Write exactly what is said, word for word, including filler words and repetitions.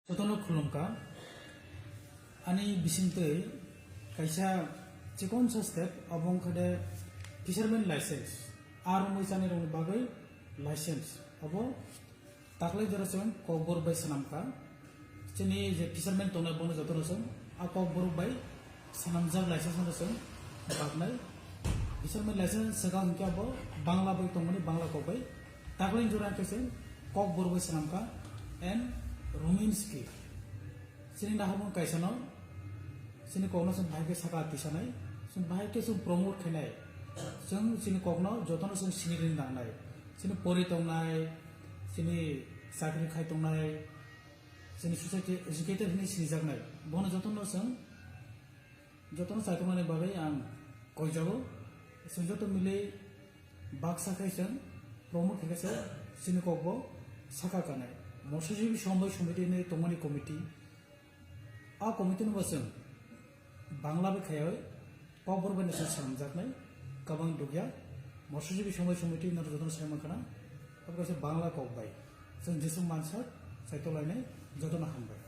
Jotono khulumkha. Ani bisingtwi kaisa chikonsa step, abo wngkha de fisherman license. Ar wngwi chanirokni bagwi license. Abo taklai jora chwng kokborok bai swnamkha. Chini je fisherman tongnai bono jotono chwng a kokborok bai swnamjak license no chwng baknai. Fisherman license swkang hwnkhe abo Bangla bai tongmani, Bangla kok bai. Taklai jora khe chwng kokborok bai swnamkha and Ruminski. Chini naharmung kaisano, chini kokno chwng bahai khe saka tisanai, chwng bahai khe chwng promote khainai. Chwng chini kokno jotono chwng sinirwi nangnai. Chini pori tongnai, chini chakri khai tongnai, chini society educated hinwi sinijaknai. Bono jotono chwng, jotono chaitongnani bagwi ang koijago. Chwng joto mili baksa khai chwng promote khaikhe se chini kokbo saka kanai. Morsajwi Sombai Somiti hinwi tongmani committee. A committee no bo chwng Bangla bai khaiwi kokborok bai no chwng swnamjaknai, kabang dukya. Morsajwi Sombai Somiti no jotono sai mankha na, abo kaisa Bangla kok bai. Chwng jeswk mansak, sai tolainai, jotono hambai.